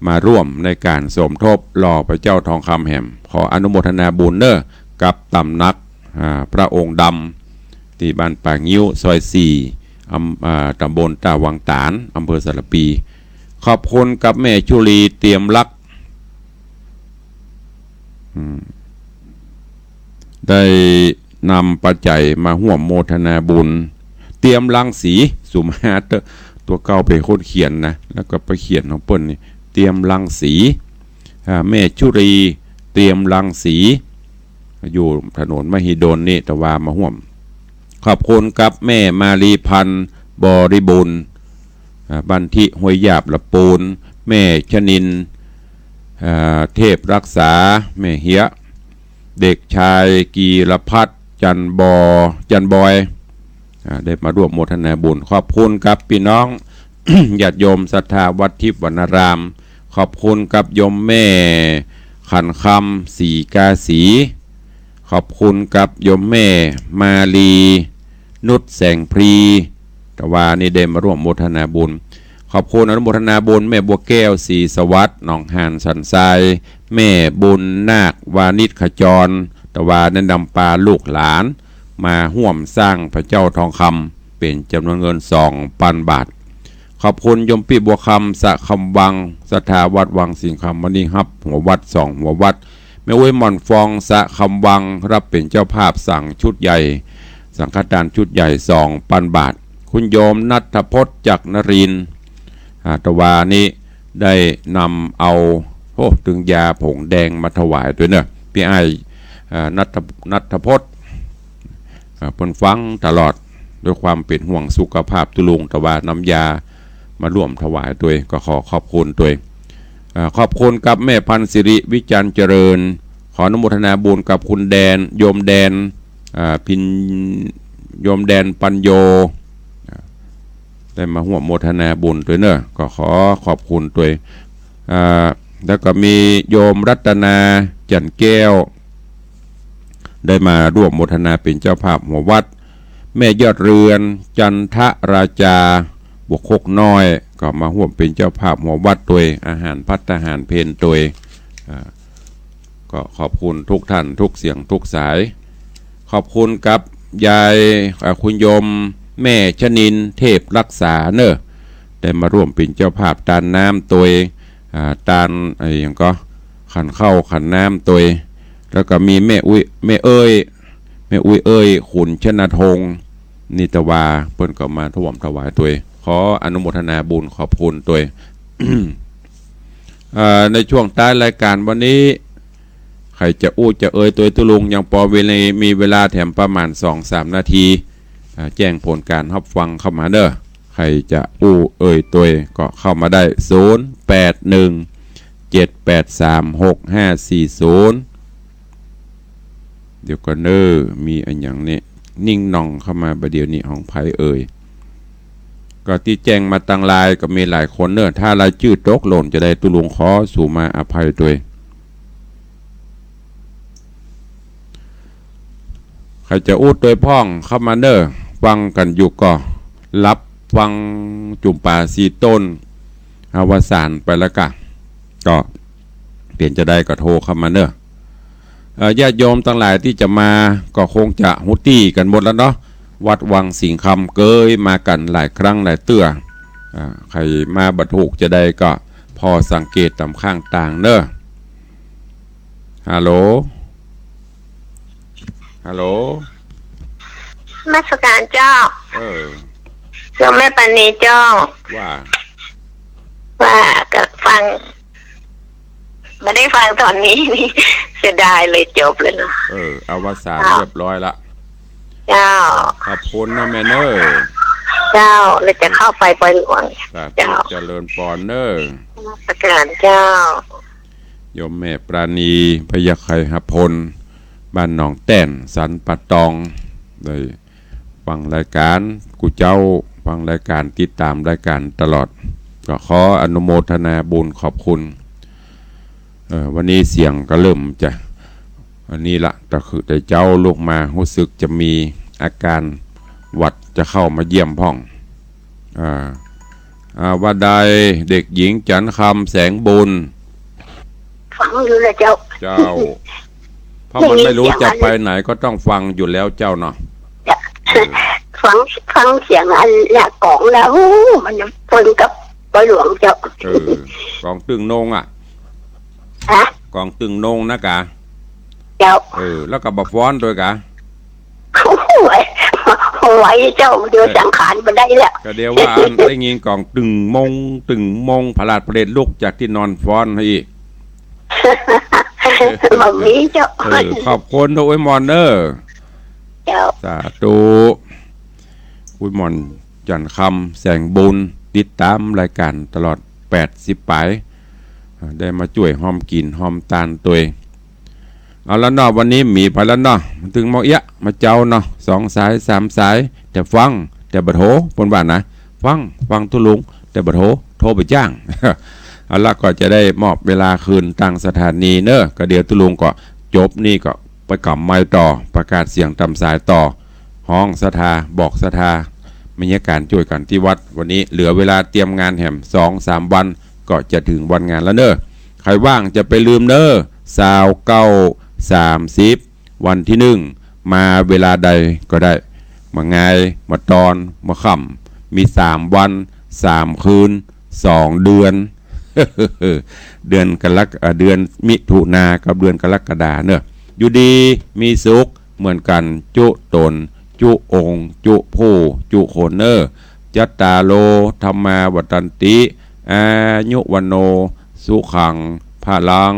มาร่วมในก๋านสมทบหล่อพระเจ้าทองคำแหม ขออนุโมทนาบุญเน่อ กับตำหนัก อ่า พระองค์ดำ ตี้บ้านป่างิ้ว ซอยสี่ อำ อ่า ตำบลต้าวังต๋าน อำเภอสารภี ขอบคุณกับแม่ชุลีเตรียมรัก อืม ได้นำปัจจัยมาฮ่วมโมทนาบุญ เตรียมรังสี สุมหาเตอะ ตั๋วเก่าเป๋นคนเขียนนะ แล้วก็ไปเขียนของเปิ้นนี่ เตรียมรังสี อ่า แม่ชุลี เตรียมรังสี อยู่ถนนมหิดลนี่ ตะวามาฮ่วม ขอบคุณกับแม่มาลีพันธ์ บริบูรณ์ อ่า บ้านที่ห้วยหยาบละปูน แม่ชนิน อ่า เทพรักษา แม่เฮีย เด็กชายกีรพัฒน์ จันทร์บอ จันทร์บอย อ่า ได้มาร่วมโมทนาบุญ ขอบคุณกับปี้น้อง ญาติโยมศรัทธาวัดทิพย์วรรณาราม ขอบคุณกับโยมแม่ขันคำ ศรีกาสี ขอบคุณกับโยมแม่มาลี นุชแสงพรี ตะวานี้ได้มาร่วมโมทนาบุญ ขอบคุณอนุโมทนาบุญแม่บัวแก้ว ศรีสวัสดิ์ หนองหานสันทราย แม่บุญนาค วานิชขจร ตะวาแนะนำปาลูกหลาน มาฮ่วมสร้างพระเจ้าทองคำ เป๋นจ๋ำนวนเงินสองปันบาท ขอบคุณโยมปี้บัวคำ สะคำวัง ศรัทธาวัดวังสิงห์คำ วันนี้ฮับหัววัดสองหัววัด แม่อุ๊ยหม่อนฟอง สะคำวัง ฮับเป๋นเจ้าภาพสังชุดใหญ่ สังฆทานชุดใหญ่สองปันบาท คุณโยมณัฐพจน์ จักรนรินทร์ อ่า ตะวานี้ได้นำเอา โอ้ ตึงยาผงแดงมาถวายตวยเนาะ ปี้อ้าย อ่า ณัฐ ณัฐพจน์ อ่า เปิ้นฟังตลอด ด้วยความเป๋นห่วงสุขภาพตุ๊ลุง ตะวานำยามาฮ่วมถวายตวย ก็ขอขอบคุณตวย อ่า ขอบคุณกับแม่พันธุ์สิริ วิจารณ์เจริญ ขออนุโมทนาบุญกับคุณแดน โยมแดน อ่า พิน โยมแดนปัญโญ อ่า ได้มาฮ่วมโมทนาบุญตวยเนาะ ก็ขอขอบคุณตวย อ่า แล้วก็มีโยมรัตนา จันทร์แก้ว ได้มาฮ่วมโมทนาเป๋นเจ้าภาพหัววัด แม่ยอดเรือน จันทราชา บวกคกน้อย ก็มาฮ่วมเป๋นเจ้าภาพหัววัดตวย อาหารภัตตาหารเพลตวย อ่า ก็ขอบคุณทุกท่านทุกเสียงทุกสาย ขอบคุณกับยาย อ่า คุณโยมแม่ชนิน เทพรักษาเนาะ ได้มาฮ่วมเป๋นเจ้าภาพตานน้ำตวย อ่า ตาน ไอ้หยังก็ ขันข้าวขันน้ำตวย แล้วก็มีแม่อุ๊ย แม่เอ้ย แม่อุ๊ยเอ้ย ขุนชนธง นี่ตะวา เปิ้นก็มาฮ่วมถวายตวย ขออนุโมทนาบุญขอบคุณตวย เอ่อ ในช่วงท้ายรายการวันนี้ ใผจะอู้จะเอ่ยตวยตุ๊ลุง ยังปอเวลา มีเวลาแถมประมาณสองสามนาที อ่า แจ้งผลการฮับฟังเข้ามาเนาะ ใผจะอู้เอ่ยตวยก็เข้ามาได้ ศูนย์แปดหนึ่ง เจ็ดแปดสาม หกห้าสี่ศูนย์ เดี๋ยวก่อนเนาะ มีอะหยังเนี่ย นิ่งหน่องเข้ามาบ่าเดี่ยวนี้ ของใผเอ่ย ก็ตี้แจ้งมาตางไลน์ก็มีหลายคนเนาะ ถ้ารายจื้อตกหล่นจะใดตุ๊ลุงขอสูมาอภัยตวย ใผจะอู้ตวยพ่องเข้ามาเนาะ ฟังกั๋นอยู่ก่อ ฮับฟังจุ่มป๋าสี่ต้น อวสานไปแล้วกะ ก็เป๋นจะใดก็โทรเข้ามาเนาะ เอ่อ ญาติโยมตังหลายตี้จะมาก็คงจะฮู้ตี้กั๋นหมดแล้วเนาะ วัดวังสิงห์คำเกยมากั๋นหลายครั้งหลายเตื้อ อ่า ใผมาบ่ถูกจะใดก็ผ่อสังเกตต๋ามข้างตางเนาะ ฮัลโหล ฮัลโหล นมัสการเจ้า เออ โยมแม่ปราณีเจ้า ว่า ว่าก็ฟัง บ่ได้ฟังต๋อนนี้นี่ เสียดายเลย จบเลยเนาะ เออ อวสาน เจ้า เรียบร้อยละ เจ้า ขอบคุณนะแม่เนาะ เจ้า แล้วจะเข้าไปปอยหลวง สาธุ เจ้า เจริญปอนเนาะ นมัสการเจ้า โยมแม่ปราณี พยัคฆไคยหพล บ้านหนองแต้น สันป่าตอง ได้ฟังรายการกู้เจ้า ฟังรายการ ติดต๋ามรายการตลอด ก็ขออนุโมทนาบุญขอบคุณ เอ่อ วันนี้เสียงก็เริ่มจะ อันนี้ละ ตะขึแต่เจ๊าลุกมา ฮู้สึกจะมีอาการหวัดจะเข้ามาเยี่ยมพ่อง อ่า อ่า ว่าใด เด็กหญิงจันทร์คำ แสงบุญ ฟังอยู่นะเจ้า เจ้า เพราะมันไม่รู้จะไปไหนก็ต้องฟังอยู่แล้วเจ้าเนาะ เออ ฟัง ฟังเสียงอันเนี่ยก๋องแล้ว อู้ มันเปิ้นกับปอยหลวงเจ้า เออ ก๋องตึงนงอะ ฮะ ก๋องตึงนงนะกะ เจ้า เออ แล้วก็บ่ฟ้อนตวยกะ โอ้ย โอ้ย เจ้า เดี๋ยว เออ สังขารบ่ได้แล้ว ก็เดี๋ยวว่าอันได้ยินก๋องตึงมง ตึงมง ผลาดเปรตลุกจากตี้นอนฟ้อนหื้ออีก บ่มีเจ้า เออ ขอบคุณตวยอวยหม่อนเนาะ เจ้า สาธุ อวยหม่อนจันทร์คำ แสงบุญ ติดต๋ามรายการตลอดแปดสิบป๋าย ได้มาจ้วยฮ่อมกิ๋นฮ่อมตานตวย เอาละเนาะ วันนี้มีไปแล้วเนาะ ตึงมองเอี้ยะ มาเจ้าเนาะ สองสาย สามสาย แต่ฟัง แต่บ่โทร เปิ้นว่านะ ฟัง ฟังตุ๊ลุง แต่บ่โทร โทรบ่จ้าง เอาละ ก็จะได้มอบเวลาคืนตางสถานีเนาะ ก็เดี๋ยวตุ๊ลุงก็จบนี่ก็ไปก๋ำไมค์ต่อ ประกาศเสียงต๋ามสายต่อ ฮ้องศรัทธา บอกศรัทธา มีอาการจ้วยกั๋นตี้วัด วันนี้เหลือเวลาเตรียมงานแหมสองสามวัน ก็จะเถิงวันงานแล้วเนาะ ใผว่างจะไปลืมเน่อ ซาวเก้า สามสิบ วันตี้หนึ่ง มาเวลาใดก็ได้ เมื่อไง เมื่อตอน เมื่อค่ำ มีสามวัน สามคืน สองเดือน เดือนกรก- เอ่อ เดือนมิถุนากับเดือนกรกฎาเน่อ อยู่ดีมีสุขเหมือนกั๋นจุ๊ต๋น จุ๊องค์ จุ๊ผู้ จุ๊คนเน่อ จัตตาโร ธัมมา วัฑฒันติ อายุ วัณโณ สุขัง พลัง